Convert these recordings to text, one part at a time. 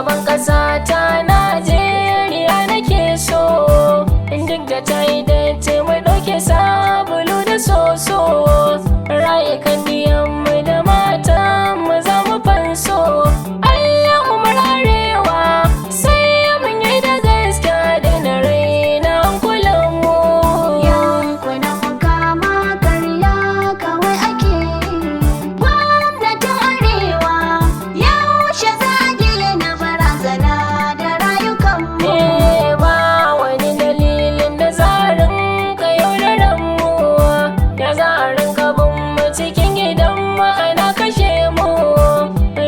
gaban ƙasa ta Najeriya nake so. Duk da ta yi datti mu ɗauke sabulu da soso. Rayukan diyanmu da matan mu za mu fanso. Allah umar arewa sai mun yi da gaskiya da na raina hankulanmu. Yankunan kama karya kawai ake yi. Gwamnatin Arewa, yaushe za a daina barazana da rayukanmu? Eh, ba wani dalilin da za a rinka yaudaran mu, ya za a rinka bin mu cikin gidan mu ana kashe mu.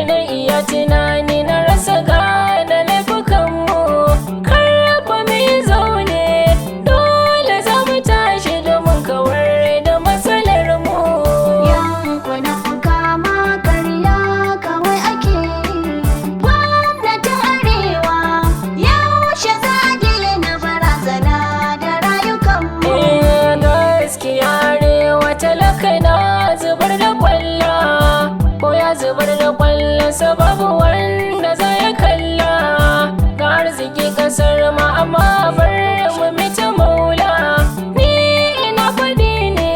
Na iya tunani na rasa gane laifukan mu. Karfa mu yi zaune, dole za mu tashi domin kawar da matsalar mu. Yankunan kama karya kawai ake yi. Gwamnatin Arewa, yaushe za a daina barazana da rayukanmu? Eh, gaskiya arewa talaka na zubar da kwalla, ko ya zubar da kwallansa babu wanda za ya kalla. Ga arziki kasar ma amma bar mu mita maula. Ni ina faɗi ne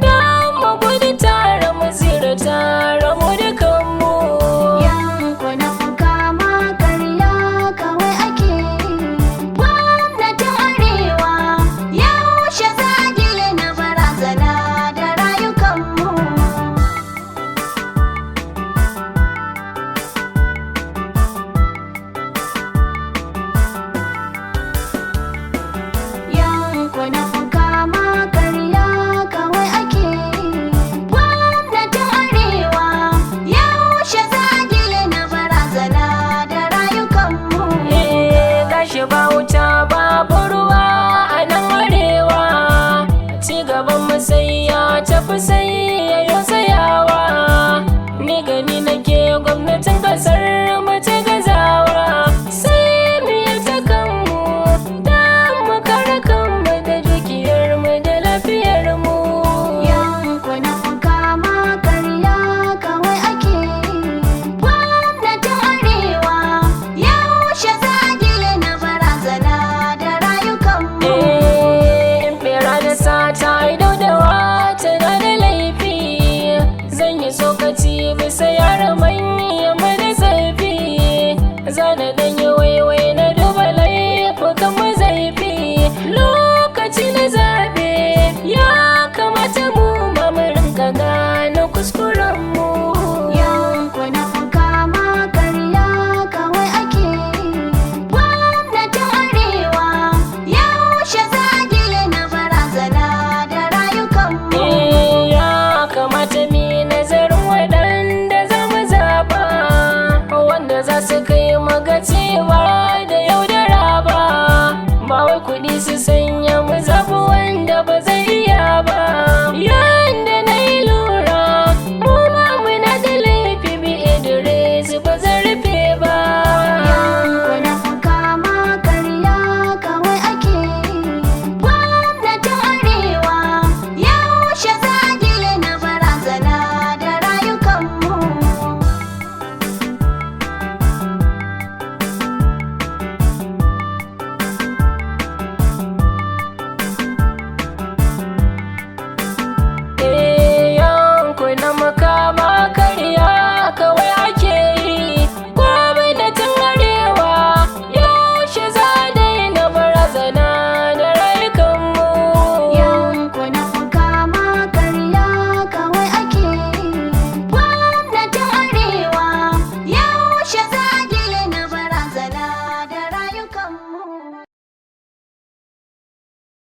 da mu gudu tare mu tsira tare mu dukanmu. Yankunan kama karya kawai ake yi. Gwamnatin Arewa, yaushe za a daina barazana da rayukanmu? Yankunan kama karya kawai ake yi. Gwamnatin Arewa, yaushe za a daina barazana da rayukanmu? Eh, gashi ba wuta babu ruwa a nan arewa, ci gaban mu sai ya tafi sai ya yi tsayawa. Ni gani nake gwamnatin kasar mu ta gazawa, sai mu yi ta kanmu da mu kare kanmu da dukiyar mu da lafiyar mu. Yankunan kama karya kawai ake yi. Gwamnatin Arewa, yaushe za a daina barazana da rayukanmu? Eh, in bera da sata ai daudawa tana da laifi. Zan yi tsokaci bisa yara manyan mana zafi. Zana dan yi waiwai na duba laifukan mazaifi. Lokaci na zaɓe ya kamata mu ma mu rinka gane kuskuren mu. Yankunan kama karya kawai ake yi. Gwamnatin Arewa, yaushe za a daina barazana da rayukanmu? Eh, ya kamata mi nazarin waɗanda za mu zaɓa, wanda za su kai